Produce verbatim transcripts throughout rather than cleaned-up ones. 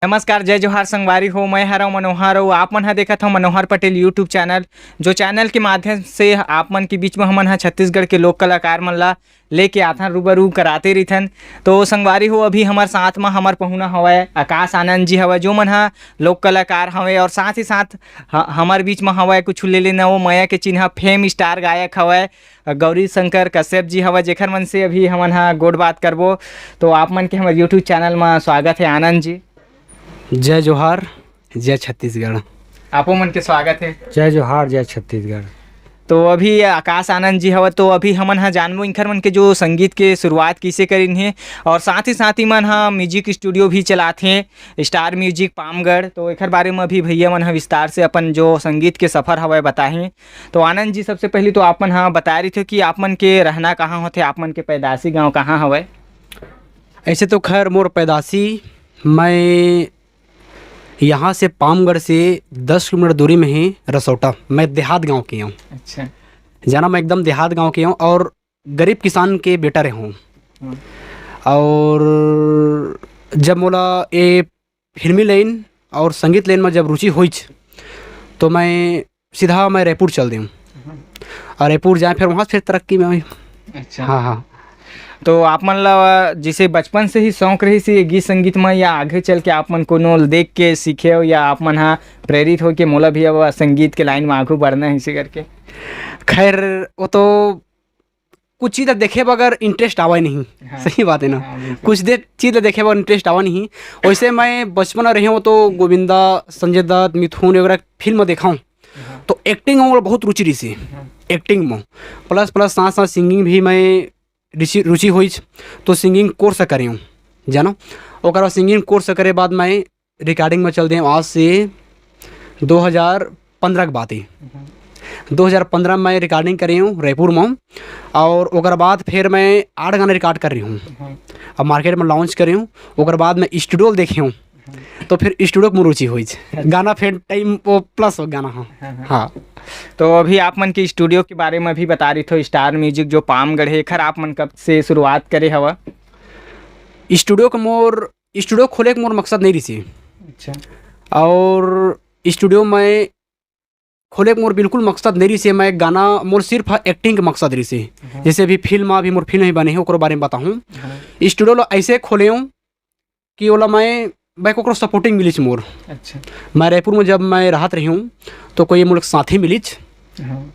नमस्कार, जय जोहार संगवारी हो, मैं हरव मनोहर अउ आप मन ह देखत हव मनोहर पटेल YouTube चैनल। जो चैनल के माध्यम से आप मन के बीच में हमन ह छत्तीसगढ़ के लोक कलाकार मन ला लेके आथन, रूबरू कराते रहिथन। तो संगवारी हो, अभी हमर साथ म हमर पहुना हवय आकाश आनंद जी हवय, जो मन ह लोक कलाकार हवय और साथ ही साथ ह-, हमर बीच म हवय कुछ ले लेना वो मया के चिन्ह फेम स्टार गायक हवय गौरी शंकर कश्यप जी हवय, जेखर मन से अभी हमन ह गोठ बात करबो। तो आप मन के हमर YouTube चैनल म स्वागत है आनंद जी। जय जोहार, जय छत्तीसगढ़। आपो मन के स्वागत है। जय जोहार, जय छत्तीसगढ़। तो अभी आकाश आनंद जी हवय, तो अभी हमन ह जानबो इनखर मन के जो संगीत के शुरुआत किसे करिन हे और साथ ही साथ इमन ह म्यूजिक स्टूडियो भी चलाथे, स्टार म्यूजिक पामगढ़। तो एखर बारे म भी भैया मन ह विस्तार से अपन जो संगीत के सफर हवय बताही। तो आनंद जी, सबसे पहली तो आप मन ह बताए रहिथे कि आप मन के रहना कहाँ होथे, आप मन के पैदाशी गांव कहाँ हवय? ऐसे तो खैर मोर पैदाशी, मैं यहाँ से पामगढ़ से दस किलोमीटर दूरी में ही रसौटा, मैं देहात गांव के हूँ। अच्छा। जाना, मैं एकदम देहात गांव के हूँ और गरीब किसान के बेटा रहे हूँ। हम्म। और जब मोला ये फिल्मी लाइन और संगीत लाइन में जब रुचि होइच, तो मैं सीधा मैं रायपुर चल देऊँ। हम्म। और रायपुर जाए, फिर वहाँ से फिर तरक्की में हुई। अच्छा। हाँ, हाँ। तो आप मन ला जैसे बचपन से ही शौक रहिस ये गीत संगीत में, या आगे चल के आप मन कोनो ल देख के सीखे हो, या आप मन हा प्रेरित हो के मोला भी अब संगीत के लाइन में आगू बढ़ना है इसे करके? खैर, वो तो कुछ चीज ला देखे बगैर इंटरेस्ट आवा नहीं। हाँ। सही बात है ना? हाँ, बिल्कुल। कुछ दे-, चीज ला देखे बगैर इंटरेस्ट आवा नहीं। वैसे मैं बचपन में रहे हूँ तो गोविंदा, संजय दत्त, मिथुन वगैरह फिल्म देखा हूँ, हाँ। तो एक्टिंग में मोर बहुत रुचि रही, हाँ। एक्टिंग में। प्लस, प्लस साथ साथ सिंगिंग भी मैं रुचि, रुचि होइच, तो सिंगिंग कोर्स करे हूँ, जानो। ओकर बाद सिंगिंग कोर्स करे बाद मैं रिकॉर्डिंग में चल दे हूँ। आज से दो हज़ार पन्द्रह की बात है। हम्म। दो हज़ार पन्द्रह में मैं रिकॉर्डिंग करे हूँ रायपुर में, और ओकर बाद फिर मैं आठ गाना रिकॉर्ड कर रही हूँ। हम्म। अब मार्केट में लॉन्च करे हूँ, ओकर बाद मैं स्टूडियो देखे हूँ, हम्म। तो फिर स्टूडियो में रुचि होइच। अच्छा। गाना फिर टाइम वो प्लस हो गाना, हाँ। हाँ, हाँ। हाँ। तो अभी आप मन के स्टूडियो के बारे में भी बता रही थो, स्टार म्यूजिक जो पामगढ़ है, एखर आप मन कब से शुरुआत करे हवा? स्टूडियो का मोर, स्टूडियो खोले के मोर मकसद नहीं रही। अच्छा। और स्टूडियो में खोले के मोर बिल्कुल मकसद नहीं रही। मैं गाना, मोर सिर्फ एक्टिंग के मकसद रही। हाँ। जैसे अभी फिल्म, अभी मोर फिल्म ही बने है, ओकरो बारे में बताऊँ। हाँ। स्टूडियो ला ऐसे खोले हूँ कि ओला मैं, मैं ओकरो सपोर्टिंग मिलिच मोर। अच्छा। मैं रायपुर में जब मैं रहत रही हूँ, तो कोई मोर साथी मिलिच। हाँ।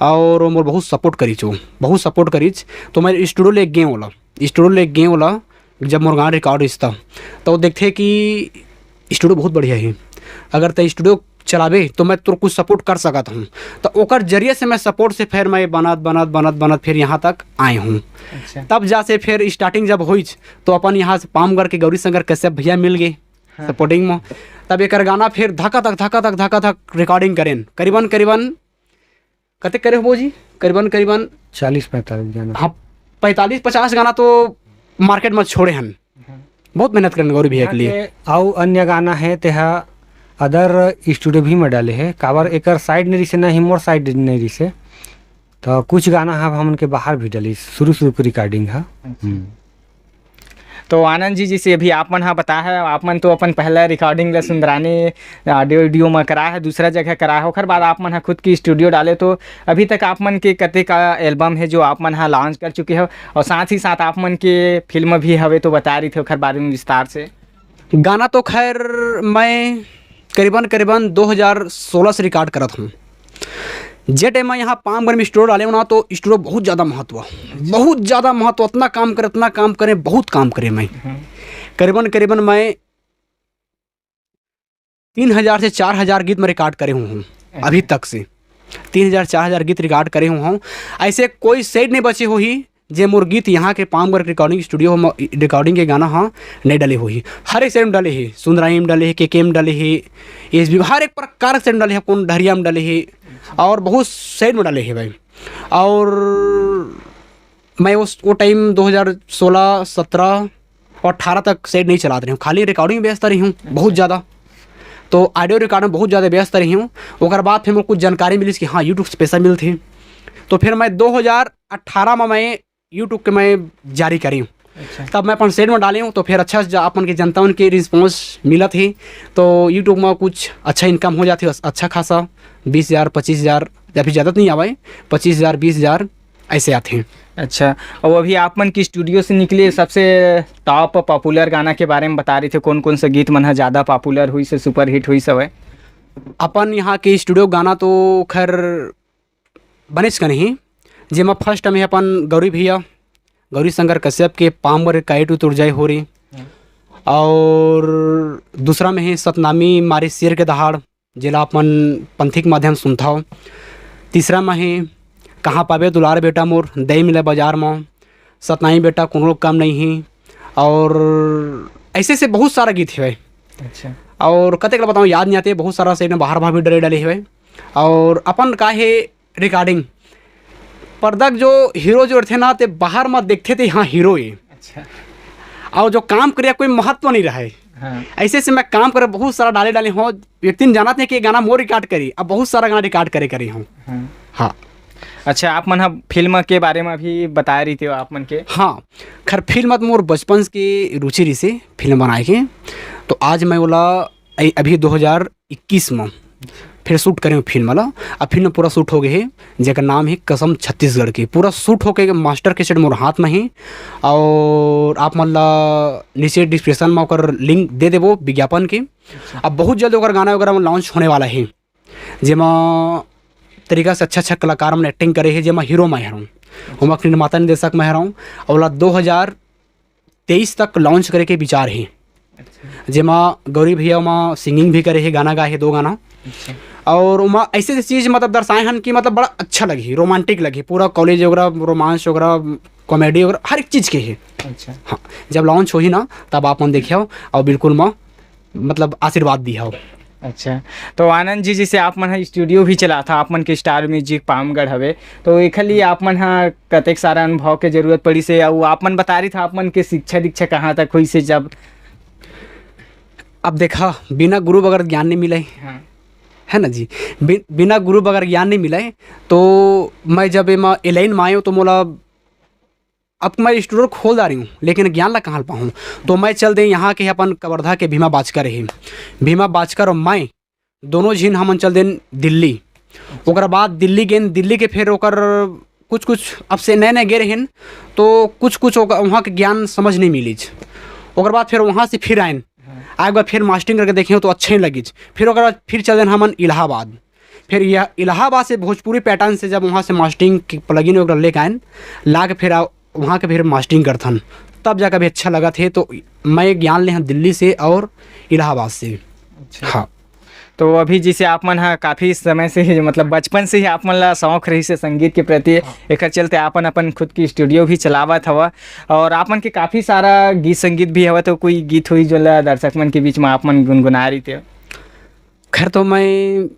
और वो मोर बहुत सपोर्ट करिच, वो बहुत सपोर्ट करिच। तो मैं स्टूडियो ले गए ओला, स्टूडियो ले गए ओला, जब मोर गाना रिकॉर्ड होइस त, तो वो देखते कि स्टूडियो बहुत बढ़िया है, अगर तै स्टूडियो चलाबे तो मैं तोर कुछ सपोर्ट कर सकत हूँ। तो ओकर जरिए से मैं सपोर्ट से फिर मैं बनत, बनत, बनत, बनत फिर यहाँ तक आए हूँ। अच्छा। तब जा से फिर स्टार्टिंग जब होइच, तो अपन यहाँ से पामगढ़ के गौरी शंकर कश्यप भैया मिल गए हाँ। सपोर्टिंग में। तब एकर गाना फिर धका धक, धका धक, धका धक रिकॉर्डिंग करेन। करीबन, करीबन कते करे हो जी? करीबन, करीबन चालीस पैंतालीस गाना। हाँ, पैंतालीस पचास गाना तो मार्केट में छोड़े हन। हाँ। बहुत मेहनत करन गौरी भैया के लिए। यहाँ के अउ अन्य गाना है, तेहा अदर स्टूडियो भी में डाले है। काबर एकर साइड नहीं रिसे, ना ही मोर साइड नहीं रिसे। तो कुछ गाना ह हमन के बाहर भी डाली, शुरू शुरू के रिकॉर्डिंग ह। अच्छा। हम्म। तो आनंद जी, जैसे अभी आप मन ह बताए है, आप मन तो अपन पहला रिकॉर्डिंग ला सुंदरानी ऑडियो वीडियो में करा है, दूसरा जगह करा है, ओकर बाद आप मन ह खुद की स्टूडियो डाले, तो अभी तक आप मन के कते का एल्बम है जो आप मन ह लॉन्च कर चुके हो, और साथ ही साथ आप मन के फिल्म भी हवे, तो बता रही थे ओकर बारे में विस्तार से। गाना तो खैर मैं करीबन, करीबन दो हज़ार सोलह से रिकॉर्ड करत हूँ। जे टाइम मैं यहाँ पामगढ़ में स्टूडियो डाले हूँ ना, तो स्टूडियो बहुत ज़्यादा महत्व, बहुत ज़्यादा महत्व, इतना काम करे, इतना काम करे, बहुत काम करे मैं। हम्म। करीबन, करीबन मैं तीन हज़ार से चार हज़ार गीत में रिकॉर्ड करे हूँ, हूँ अच्छा। अभी तक से तीन हज़ार, चार हज़ार गीत रिकॉर्ड करे हूँ, हूँ। ऐसे कोई सेट नहीं बचे होही जे मोर गीत यहाँ के पामगढ़ रिकॉर्डिंग स्टूडियो में, रिकॉर्डिंग के गाना हाँ नहीं डाले होही। हर एक सेट में डाले है, सुंदराई में डाले है, के के में डाले है, एस बी, हर एक प्रकार के सेट में डाले है, कौन डहरिया में डाले है, और बहुत सेट में डाले है भाई। और मैं उस, वो टाइम दो हज़ार सोलह, सत्रह और अठारह तक सेट नहीं चलात रही हूँ, खाली रिकॉर्डिंग में व्यस्त रही हूँ बहुत ज़्यादा। तो ऑडियो रिकॉर्ड में बहुत ज़्यादा व्यस्त रही हूँ। ओकर बाद फिर मोर कुछ जानकारी मिलिस कि हाँ, YouTube से पैसा मिलथे। तो फिर मैं दो हज़ार अठारह में मैं YouTube के मैं जारी करी हूँ। अच्छा। तब मैं अपन सेट में डाले हूँ, तो फिर अच्छा जा-, अपन के जनता मन के रिस्पॉन्स मिलत हे, तो YouTube में कुछ अच्छा इनकम हो जाथे, अच्छा खासा बीस हजार, पच्चीस हजार, या फिर ज़्यादा तो नहीं आवे, पच्चीस हजार, बीस हजार ऐसे आथे। अच्छा, और अभी आप मन के स्टूडियो से निकले सबसे टॉप पॉपुलर गाना के बारे में बता रहे थे, कौन कौन सा गीत मन ह ज़्यादा पॉपुलर हुई से, सुपरहिट हुई से हवय? अपन यहाँ के स्टूडियो गाना तो खैर बनेच कन ही, जेमा फर्स्ट में अपन गौरी भैया, गौरी शंकर कश्यप के पाम बर काहे टू तुर जाए हो रही, हम्म। और दूसरा में है सतनामी मारे शेर के दहाड़, जेला अपन पंथी के माध्यम सुनथव। तीसरा में है कहाँ पाबे दुलार बेटा मोर, दई मिले बाजार में, सतनामी बेटा कोनो कम नहीं है, और ऐसे से बहुत सारा गीत है। अच्छा। और कतेक ला बताऊँ, याद नहीं आते, बहुत सारा से बाहर बाहर भी डले डाले हुए। और अपन का है रिकॉर्डिंग, पर्दा के जो हीरो जो रथे ना, ते बाहर में देखते थे, हाँ, हीरो ये। अच्छा। और जो काम करे कोई महत्व नहीं रहे। हाँ। ऐसे से मैं काम करे बहुत सारा डाले डाले हूँ, व्यक्ति ने जानत नहीं कि ये गाना मोर रिकॉर्ड करी, अब बहुत सारा गाना रिकॉर्ड करे करी हूँ। हाँ। हाँ। अच्छा, आप मन ह फिल्म के बारे में भी बताए रही थे आप मन के। हाँ, खैर फिल्म तो मोर बचपन के रुचि रही से फिल्म बनाए के, तो आज मैं बोला अ-, अभी दो हज़ार इक्कीस में फिर शूट करे हूँ फिल्म वाला। अब फिल्म पूरा शूट हो गए है, जेकर नाम है कसम छत्तीसगढ़ की। पूरा शूट होके मास्टर कैसेट मोर हाथ में है, और आप मन ला नीचे डिस्क्रिप्शन में ओकर लिंक दे देबो विज्ञापन के। अच्छा। अब बहुत जल्द ओकर गाना वगैरह लॉन्च होने वाला है, जेमा तरीका से अच्छा अच्छा कलाकार मन एक्टिंग करे है, जेमा हीरो मैं हरऊँ, ओमा निर्माता निर्देशक मैं हरऊँ, और ओला दो हज़ार तेईस तक लॉन्च करे के विचार है। अच्छा। जेमा गौरी भैया ओमा सिंगिंग भी करे हे, गाना गाए हे, दो गाना। अच्छा। और ओमा ऐसे ऐसे चीज मतलब दर्शाए हन कि मतलब बड़ा अच्छा लगही, रोमांटिक लगही, पूरा कॉलेज वगैरह, रोमांस वगैरह, कॉमेडी वगैरह, हर एक चीज के हे। अच्छा। हाँ, जब लॉन्च होही ना, तब आप मन देखियो और बिल्कुल म मतलब आशीर्वाद दिहो। अच्छा, तो आनंद जी, जैसे आप मन ह स्टूडियो भी चलाथा, आप मन के स्टार म्यूजिक पामगढ़ हवे, तो एखर लिए आप मन ह कतेक सारा अनुभव के जरूरत पड़िस हे, अउ आप मन बता रही था आप मन के शिक्षा दीक्षा कहाँ तक होइस हे जब? अब देखा, बिना गुरु बगैर ज्ञान नहीं मिले, हाँ। है ना जी? बि-, बिना गुरु बगैर ज्ञान नहीं मिले। तो मैं जब एमा ए लाइन में आयो तो मोला, अब मैं स्टूडियो खोल डारी हूँ, लेकिन ज्ञान ला कहाँ ले पाहूँ? तो मैं चल दे यहाँ के अपन कवर्धा के भीमा बाचकर रहे, भीमा बाचकर और मैं दोनों झिन हमन चल देन दिल्ली। ओकर बाद दिल्ली गेन, दिल्ली के फिर ओकर कुछ कुछ अब से नए नए गे रहेन, तो कुछ कुछ ओकर वहाँ के ज्ञान समझ नहीं मिलिच। ओकर बाद फिर वहाँ से फिर आएन, हाँ। आए के बाद फिर मास्टरिंग करके देखे तो अच्छे नहीं लगिच। फिर ओकर बाद फिर चल देन हमन इलाहाबाद। फिर यह इलाहाबाद से भोजपुरी पैटर्न से जब वहाँ से मास्टरिंग के प्लगइन वगैरह लेके आएन, ला के फिर आ-, वहाँ के फिर मास्टरिंग करथन, तब जाकर भी अच्छा लगत हे। तो मैं ज्ञान ले हन दिल्ली से और इलाहाबाद से। अच्छा। हाँ। तो अभी जैसे आप मन ह काफ़ी समय से ही, मतलब बचपन से ही आप मन ला शौक रहिस हे संगीत के प्रति, हाँ। एकर चलते आप मन अपन खुद की स्टूडियो भी चलावत हवा और आप मन के काफ़ी सारा गीत संगीत भी हवा, तो कोई गीत होही जोला दर्शक मन के बीच में आप मन गुनगुना रही थे? खैर, तो मैं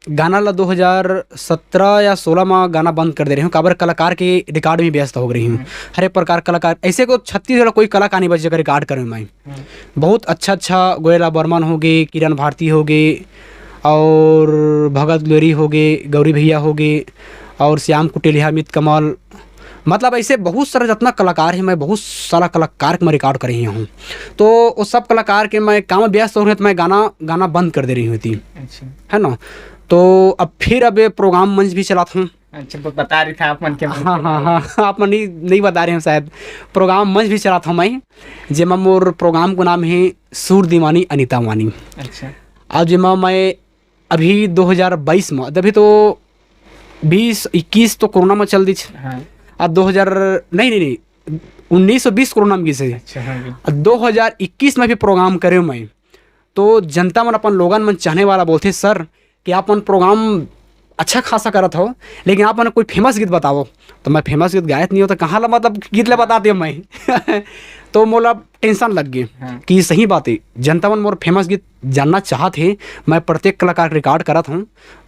गाना ला दो हज़ार सत्रह या सोलह में गाना बंद कर दे रही हूँ, काबर कलाकार के रिकॉर्ड में व्यस्त हो रही हूँ। हम्म। हर एक प्रकार कलाकार, ऐसे को छत्तीसगढ़ कोई कलाकार नहीं बचे जेकर रिकॉर्ड करूँ मैं। हम्म। बहुत अच्छा अच्छा गोयला बर्मन हो गए, किरण भारती हो गए, और भगत लोरी हो गए, गौरी भैया हो गए, और श्याम कुटेलिया, अमित कमल, मतलब ऐसे बहुत सारा जितना कलाकार है, मैं बहुत सारा कलाकार के मैं रिकॉर्ड करे ही हूँ। तो वो सब कलाकार के मैं काम व्यस्त हो रहे तो मैं गाना, गाना बंद कर दे रही हूँ थी। अच्छा। है ना? तो अब फिर अब ये प्रोग्राम मंच भी चलात हूँ। अच्छा, ब-, बता रही था आप मन के मंच हाँ, के हाँ, बारे हाँ, में। आप मन नहीं, नहीं बता रहे हो शायद। प्रोग्राम मंच भी चलात हूँ मैं, जेमा मोर प्रोग्राम को नाम है सुर दीवानी अनिता वानी। अच्छा। और जेमा मैं अभी दो हज़ार बाईस में, अभी तो बीस इक्कीस तो कोरोना में चल दिच। हाँ। अब दो हज़ार, नहीं, नहीं, नहीं, उन्नीस और बीस कोरोना में गिस हे। अच्छा, हाँ जी। अब दो हज़ार इक्कीस में भी प्रोग्राम करे मैं, तो जनता मन, अपन लोगन मन, चाहने वाला बोलथे, "सर, कि आप मन प्रोग्राम अच्छा खासा करत हो, लेकिन आप मन कोई फेमस गीत बताओ।" तो मैं फेमस गीत गायत नहीं हो, तो कहाँ ला, मतलब, गीत ला बताते मैं। तो मोला टेंशन लग गए हाँ। कि सही बात है, जनता मन मोर फेमस गीत जानना चाहत हे। मैं प्रत्येक कलाकार रिकॉर्ड करत हूँ,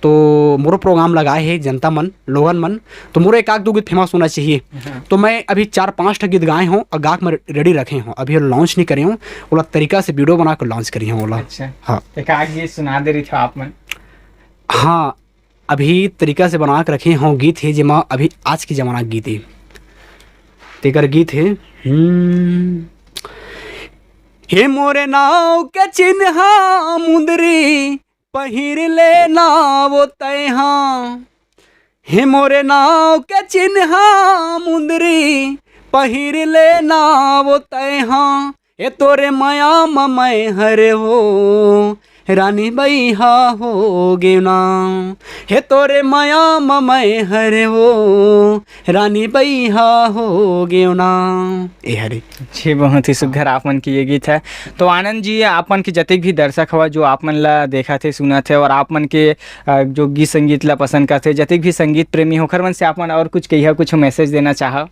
तो मोरो प्रोग्राम लगाए हे जनता मन, लोगन मन, तो मोरो एक आध दो गीत फेमस होना चाहिए। हाँ। तो मैं अभी चार पाँच ठा गीत गाए हूँ और गा के मैं रेडी रखे हूँ, अभी लॉन्च नहीं करे हूँ, ओला तरीका से वीडियो बना के लॉन्च करी हूँ ओला। अच्छा। हाँ। एक आध गीत सुना दे रही था आप मन। हाँ, अभी तरीका से बना के रखे हूँ गीत हे, जेमा अभी आज के जमाना के गीत हे। तेकर गीत हे, हम्म। हे मोरे नाव के चिन्हा मुंदरी, पहिर लेना वो तैहा। हे मोरे नाव के चिन्हा मुंदरी, पहिर लेना वो तैहा। हे तोरे मया म मैं हरे हो, रानी बइहा हो गेवना। हे तोरे मया म मैं हरे हो, रानी बइहा हो गेवना। ए हरे। जी, बहुत ही सुघर आप मन के ये गीत है। तो आनंद जी, आप मन के जतेक भी दर्शक हवा, जो आप मन ला देखत हे, सुनत हे, और आप मन के, अ, जो गीत संगीत ला पसंद करथे, जतेक भी संगीत प्रेमी हो, ओखर मन से आप मन और कुछ कहिया, कुछ message देना चाहव?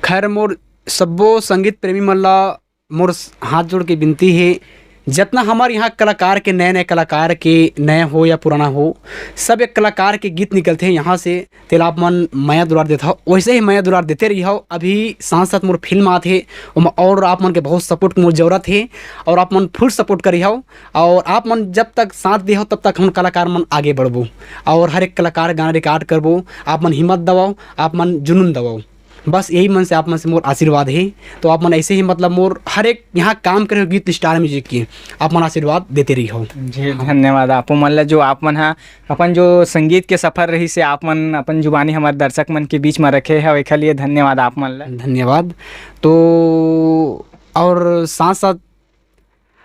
खैर, मोर सब्बो संगीत प्रेमी मन ला मोर स-, हाथ जोड़ के विनती हे, जतना हमर यहाँ कलाकार के, नए-नए कलाकार के, नया हो या पुराना हो, सब एक कलाकार के गीत निकलथे यहाँ से, तेला आप मन मया दुलार देथव, वैसे ही मया दुलार देते रहिहव। अभी साथ-साथ मोर फिल्म आत हे, ओमा और आप मन के बहुत support के मोर जरूरत हे, और आप मन full support करिहव, और आप मन जब तक साथ देहव, तब तक हम कलाकार मन आगे बढ़बो, और हर एक कलाकार गाना record करबो। आप मन हिम्मत दवव, आप मन जुनून दवव। बस यही मन से आप मन से मोर आशीर्वाद हे। तो आप मन ऐसे ही, मतलब, मोर हर एक यहाँ काम करे हो गीत स्टार म्यूजिक के, आप मन आशीर्वाद देते रहिहव। जी, धन्यवाद आपो मन ला, जो आप मन हा अपन जो संगीत के सफर रहिस हे, आप मन अपन जुबानी हमर दर्शक मन के बीच में रखे हव, एखर लिए धन्यवाद आप मन ला। धन्यवाद। तो और साथ-साथ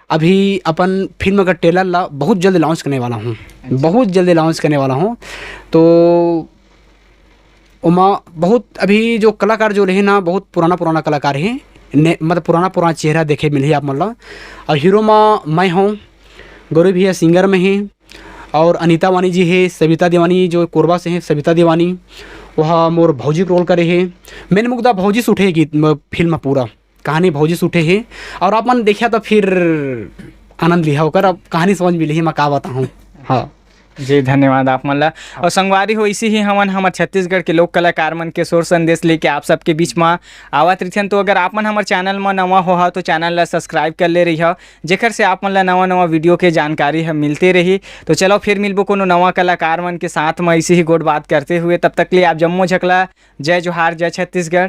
अभी अपन फिल्म का trailer ला बहुत जल्द launch करने वाला हूँ, बहुत जल्द launch करने वाला हूँ। तो ओमा बहुत अभी जो कलाकार जो रहे ना, बहुत पुराना पुराना कलाकार हे, ने-, मतलब पुराना पुराना चेहरा देखे मिलही आप मन ला। और हीरो मा मैं हूँ, गौरव भैया सिंगर में हे, और अनिता वानी जी हे, सविता देवानी जो कोरबा से हे, सविता देवानी, वह मोर भौजी के role करे हे। Main मुद्दा भौजी से उठे हे गीत, म-, फिल्म पूरा कहानी भौजी से उठे हे। और आप मन देखिया तो फिर आनंद लिहा ओकर, अब कहानी समझ में लिही, मैं का बताहूँ। हाँ। जी, धन्यवाद आप मन ला। और संगवारी हो, इसी ही हमन हमर छत्तीसगढ़ के लोक कलाकार मन के शोर संदेश लेके आप सबके बीच में आवत रहिथन। तो अगर आप मन हमर channel में नवा हो हा, तो channel ला subscribe कर ले रहिहव, जेकर से आप मन ला नवा नवा video के जानकारी ह मिलते रही। तो चलो फिर मिलबो कोनो नवा कलाकार मन के साथ में, इसी ही गोठ बात करते हुए। तब तक ले आप जम्मो झकला जय जोहार, जय छत्तीसगढ़।